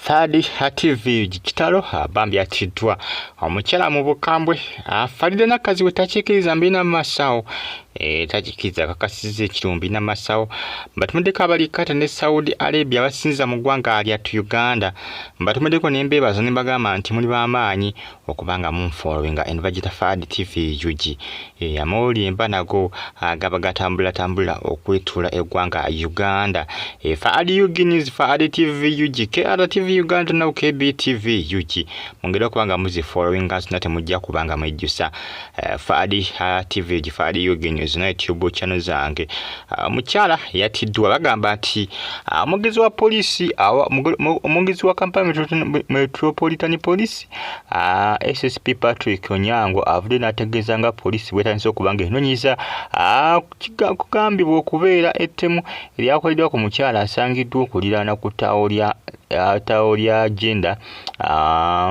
Third TV kitalo bambi atiddwa omukyala mu bukambwe afalidde Nakazibwe takiikiriza mbina masawo takiikiriza akakasizza ekirumbi n'amasawo. Mbatumiddeko abali Qatar ne Saudi Arabia abasinza mu ggwanga lyattu Uganda. Mbatumiddeko ne mbeebaza ne mbagamba nti muli b'amaanyi okubanga munfollowinga eno bagiyita Fahad TV UG. Amawulire mba nago gaba gatambulatambula okwetoola eggwanga Uganda. Fahad UG News, Fahad TV UG, KR TV Uganda nawo KB TV UG. Mwongere okuba nga muzifollowinga zonna temujja kubanga mwejjusa. Fahad TV UG, Fahad UG News na YouTube channel zange. Omukyala yatiddwa bagamba nti omwogezi wa poliisi, omwogezi wa Kampala Metropolitan Police, SSP Patrick Onyango avudde n'ategeeza nga poliisi bw'etandise okuba nga enoonyereza kugambibwa okubeera ettemu eryakoleddwa ku mukyala asangiddwa okuliraana ku ttaawo lya Gender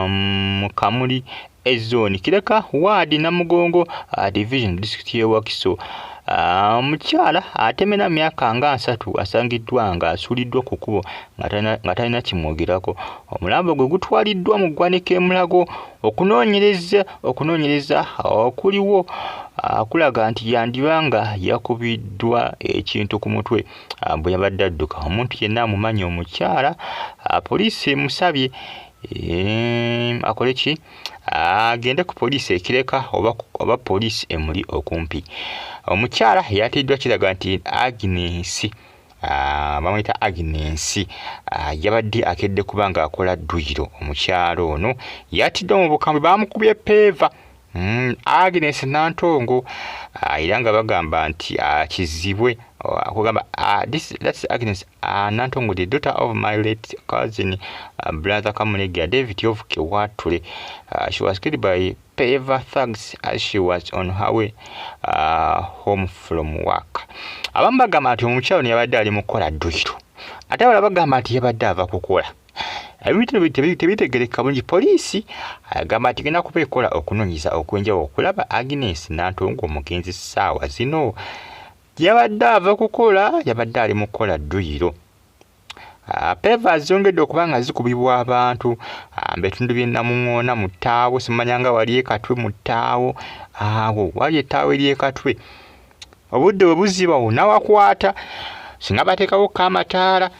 mu Kamuli Zone, Kireka Ward, Namugongo Division, disitulikiti y'e Wakiso. Omukyala atemera myaka nga 30 asangiddwa ng'asuuliddwa ku kkubo nga talina kimwogerako. Omulambo gwe gutwaliddwa mu ggwanika e Mulago. Okunoonyereza okuliwo kulaga nti yandiba nga yakubiddwa ekintu ku mutwe bwe yabadde adduka. Omuntu yenna amumanyi omukyala, poliisi emusabye akole ki? Agende ku poliisi e Kireka oba poliisi emuli okumpi. Omukyala yatiddwa kiraga nti Agnes, bamuyita Agnes, yabadde akedde kuba ng'akola dduyiro. Omukyala ono yatiddwa mu bukambwe, baamukubye paver. Agnes Nantongo, era nga bagamba nti kizibwe kugamba that's Agnes Nantongo, the daughter of my late cousin brother Kamulegeya David of Kiwatule. She was killed by paver thugs as she was on her way home from work. Abamu bagamba nti omukyala ono yabadde ali mu kukola dduyiro, ate abalala bagamba nti yabadde ava kukola. Ebintu tebitegerekeka bulungi. Poliisi agamba nti egenda kuba ekola okunoonyereza okw'enjawulo okulaba Agnes Nantongo omugenzi ssaawa zino yabadde ava kukola, yabadde ali mu kukola dduyiro. Pavers zongedde okuba nga zikubibwa abantu mu bitundu by'e Namuŋŋoona mu ttaawo, simanya nga wali e Katwe mu ttaawo, awo wali ettaawo ery'e Katwe. Obudde bwe buziba nawakwata singa bateekawokko amataala.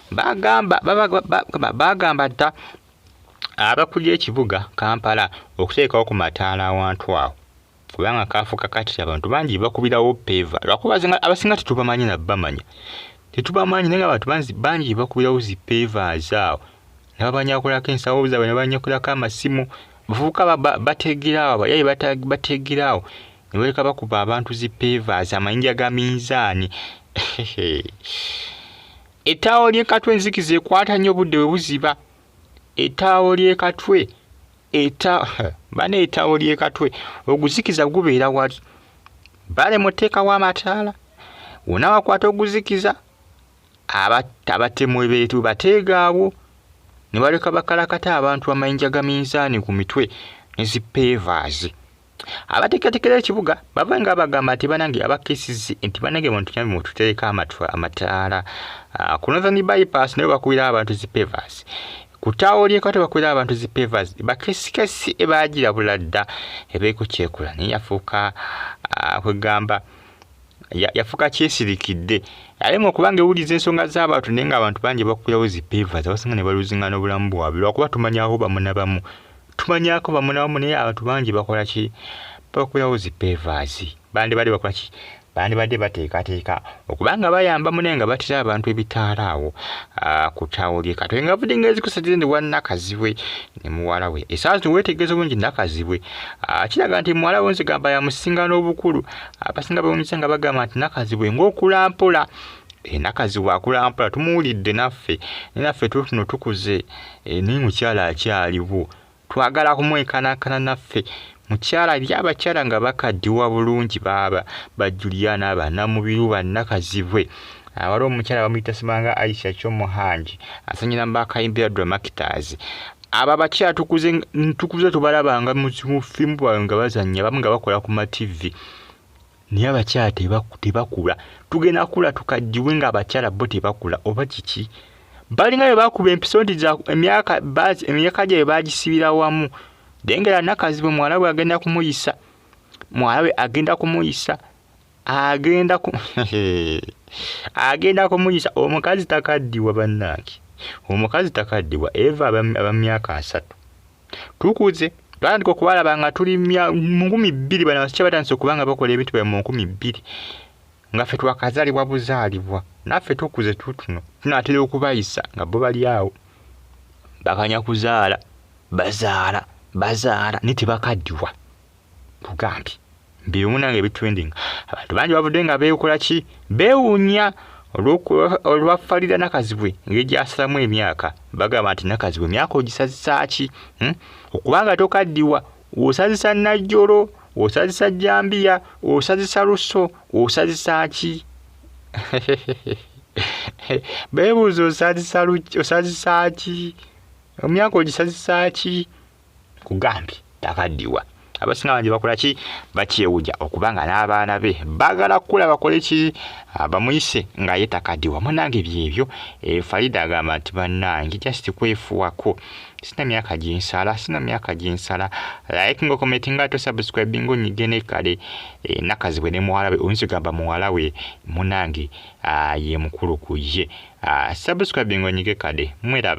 Bagamba dda abakulira ekibuga Kampala okuteekawo ku mataala awantu awo, kubanga kaafuuka kati abantu bangi bakubirawo paver, lwakuba abasinga tetubamanyi nabamanya tetubamanyi, naye nga abantu bangi bakubirawo zi pavers awo ne babanyakulako ensawo zaabwe ne babanyakulako amasimu. Bavubuka bateegera awo, abayaaye bateegera awo ne baleka bakuba abantu zi pavers, amayinja ga minzaani. Ettaawo ly'e Katwe enzikiza ekwata nnyo obudde bwe buziba. Ettaawo ly'e Katwe bana ettaawo ly'e Katwe oguzikiza gubeera wali, balema oteekawo amataala wonna wakwata oguzikiza. Abatemu we bateega awo ne baleka bakalakata abantu amayinja ga minzaani ku mitwe ne zi pavers. Abateekateekera ekibuga bava nga bagamba nti banange aba KCC nti banange mutunyambe mututeereko amataala. Ku Northern Bypass nayo bakubira abantu zi pavers, ku ttaawo ly'e Katwe bakubira abantu zi pavers. Bakesikesi baagirabula dda ebeeko kyekola, naye yafuuka kwegamba yafuuka kyesirikidde alema okubanga ewuliza ensonga z'abantu, naye ng'abantu bangi bakubirawo zi pavers, abasinga ne baluzinga n'obulamu bwabwe, lwakuba tumanyako bamu na bamu, tumanyako bamu na bamu, naye abantu bangi bakola ki? Bakubirawo zi pavers. Bandibadde bakola ki? Bandibadde bateekateeka okubanga bayamba mune nga batera abantu ebitaala awo ku ttaawo ly'e Katwe. Nga avudde ng'ezikusa ndi wa Nakazibwe ne muwala we. Essaawa zino weetegereza obulungi Nakazibwe, kiraga nti muwala we nzigamba yamusinga n'obukulu. Abasinga beewuunyisa nga bagamba nti Nakazibwe ng'okula mpola. Nakazibwe akula mpola, tumuwulidde naffe, naye naffe tuutuno tukuze, naye mukyala akyaliwo. Twagala kumwenkanankana naffe. Mukyala eri abakyala nga bakaddiwa bulungi, baaba ba Juliana, Bannamubiru, Bannakazibwe. Waliwo omukyala bamuyita Simanga Aisha Kyomuhangi asanyira mu bakayimbira Dramactors. Abo abakyala tukuze tubalabanga mu firimu bwabwe nga bazannya, abamu nga bakola ku ma TV. Naye abakyala tebakula. Tugenda kula tukaddiwe ng'abakyala bo tebakula oba kiki? Balinga bwe bakuba empiso nti emyaka emyaka gyabwe bagisibira wamu. Dengera Nakazibwe muwala we agenda kumuyisa, muwala we agenda kumuyisa, agenda ku agenda kumuyisa. Omukazi takaddiwa bannange, omukazi takaddiwa. Eva aba myaka 30. Tukuze twatandika okubalaba nga tuli mu 2000. Bano abasajja batandise okuba nga bakola ebintu byabwe mu 2000 nga ffe twakazaalibwa buzaalibwa. Naffe tukuze tutuno tunaatera okubayisa nga bo bali awo bakanya kuzaala, bazaala bazaala naye tebakaddiwa. Tugambye mbimu nange ebitrending, abantu bangi bavudde nga beekola ki, beewuunya olwa Farida Nakazibwe engeri gy'asalamu emyaka. Bagamba nti Nakazibwe emyaka ogisazisa ki? Okubanga tokaddiwa, osazisa najjolo, osazisa jambiya, osazisa luso, osazisa ki? Beebuuza osazisa ki, emyaka ogisazisa ki? Kugambye takaddiwa. Abasinga bangi bakola ki, bakyewuja okubanga n'abaana be baagala kukula bakole ki, bamuyise nga ye takaddiwa. Munnange byebyo. Farida agamba nti bannange just kwefuwako, sina myaka gyensala, sina myaka gyensala. Like nga commenting ate subscribing onyige ne kale. Nakazibwe ne muwala we, oyinza ogamba muwala we munnange ye mukulu ku ye. Subscribing onyige kale, mweraba.